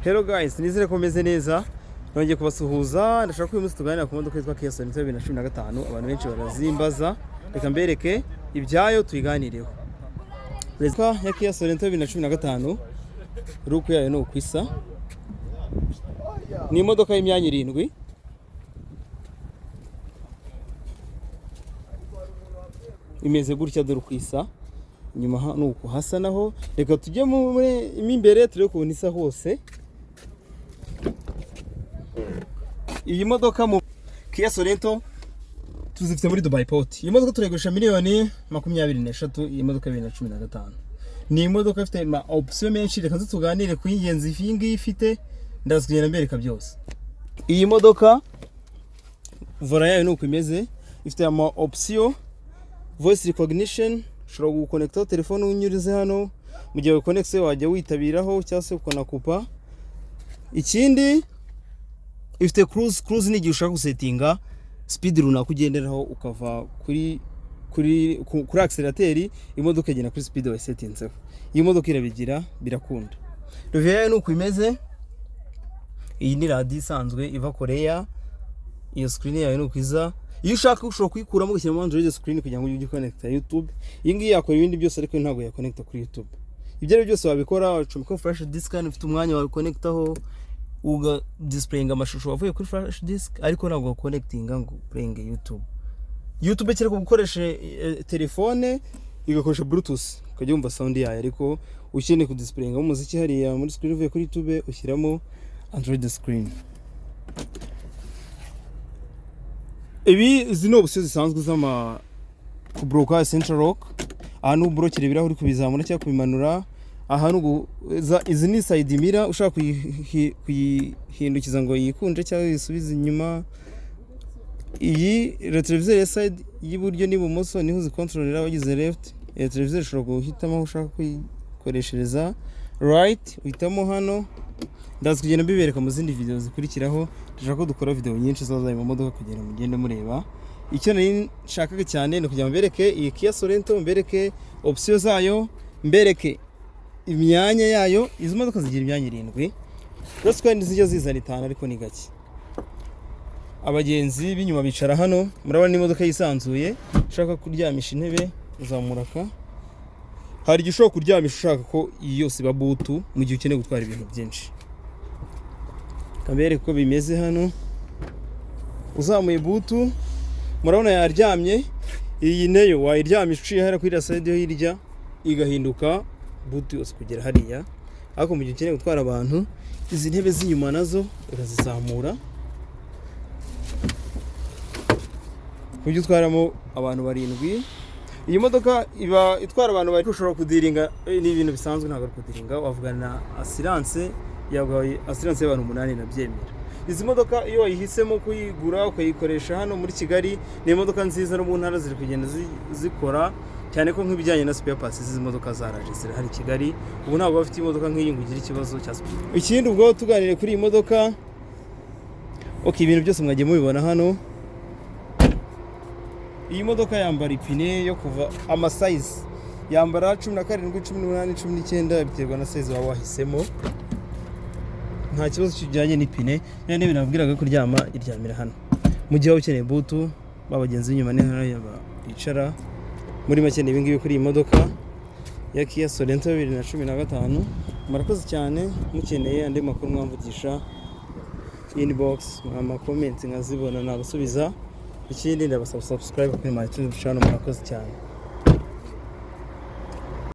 Hello guys, nizere ko meze neza. Nongeye kubasuhuza, ndashaka ko uyu munsi tuganira ku modoka yitwa Kia Sorento 2015. Abantu benshi barazimbaza. Reka mbereke ibyayo tuyiganireho. Perezida ya Kia Sorento 2015, look yayo ni uko isa. Ni imodoka y'imyanya 7. Imeze gutya, dore uko isa. Inyuma ni uku hasa naho. Reka tujye mo imbere turebe ukuntu isa hose. Iyi modoka mu Kia Sorento tuzifite muri Dubai Port. Iyi modoka turayigurisha miliyoni 23, iyi modoka 2015. Ni imodoka ifite ma option menshi, reka tuganire ku y'ingenzi iyi ngiyi ifite, ndaza kugenda mbereka byose. Iyi modoka volant yayo ni uko imeze, ifite ama option voice recognition, ushobora gukonekitaho telefone unyurize hano, mu gihe ukonekise wajya witabiraho cyangwa se ukanakupa. Ikindi ifite cruise, cruise ni igihe ushaka gusetinga speed runaka ugenderaho, ukava kuri accelerateri, imodoka igenda kuri speed wayisetinzeho. Iyi modoka irabigira, birakunda. Levier yayo ni uko imeze. Iyi ni radiyo isanzwe iva Korea. Iyo screen yayo ni uko iza. Iyo ushaka ushobora kuyikuramo ugashyiramo Android screen kugira ngo ujye ukonekita YouTube. Iyi ngiyi yakora ibindi byose ariko ntabwo yakonekita kuri YouTube. Ibyo ari byo byose wabikora, wacomekaho flash disk hano, ufite umwanya wabikonekitaho, uga displayinga amashusho wavuye kuri flash disk, ariko ntabwo wakonekitinga ngo playing YouTube. YouTube kereka gukoresha telefone igakoresha Bluetooth ukajya wumva sound yayo, ariko ukeneye kudisplayinga umuziki hariya muri screen uvuye kuri YouTube ushyiramo Android screen. Ibi izi ni option zisanzwe z'ama kubroka central lock, aha ni uburokera ibirahuri, kubizamura cyangwa kubimanura. Aha ni izi ni side mirror, ushaka kuyihindukiza ngo yikunje cyangwa yisubize inyuma. Iyi rétroviseur ya side y'iburyo n'ibumoso niho uzikontororera wagize left. Rétroviseur ushobora guhitamo aho ushaka kuyikoreshereza. Right uhitamo hano. Ndaza kugenda mbibereka mu zindi video zikurikiraho. Ndashaka ko dukora video nyinshi zazaye mu modoka kugira ngo mugende mureba. Icyo nari nshakaga cyane ni ukugira ngo mbereke iyi Kia Sorento, mbereke option zayo, mbereke imyanya yayo. Izi modoka zigira imyanya 7, uretse ko zijya zizana 5 ariko ni gake. Abagenzi b'inyuma bicara hano, murabona imodoka yisanzuye. Ushaka kuryamisha intebe uzamura aka, hari igihe ushobora kuryamisha ushaka ko iyi yose iba boot mu gihe ukeneye gutwara ibintu byinshi. Kambereke uko bimeze hano. Uzamuye boot murabona yaryamye. Iyi nayo wayiryamisha uciye hariya kuri iriya side yo hirya, igahinduka boot yose kugera hariya. Ariko mu gihe ukeneye gutwara abantu, izi ntebe z'inyuma nazo urazizamura ku buryo utwaramo abantu 7. Iyi modoka iba itwara abantu bari, ushobora kudiringa, ni ibintu bisanzwe, ntabwo ari kudiringa, wavugana na assurance yaguhaye assurance y'abantu 8 nabyemera. Izi modoka iyo wayihisemo kuyigura ukayikoresha hano muri Kigali, ni imodoka nziza, no mu ntara ziri kugenda zikora cyane, ko nk'ibijyanye na spare parts izi modoka zaraje zirahari i Kigali. Ubu ntabwo bafite imodoka nk'iyi ngo ugire ikibazo cya spare. Ikindi ubwo tuganire kuri iyi modoka, okay, ibintu byose mwagiye mubibona hano. Iyi modoka yambara ipine yo kuva ama size, yambara 17, 18, 19, biterwa na size waba wahisemo. Nta kibazo kijyanye n'ipine. Ya ntebe nababwiraga kuryama iryamira hano. Mu gihe waba ukeneye boot, ba bagenzi b'inyuma ni hano bicara. Muri make ni ibingibi kuri iyi modoka ya Kia Sorento 2015. Murakoze cyane, mukeneye andi makuru mwamvugisha inbox, mwama comment nkazibona nabasubiza. Ikindi ndabasaba subscribe kuri my YouTube channel. Murakoze cyane.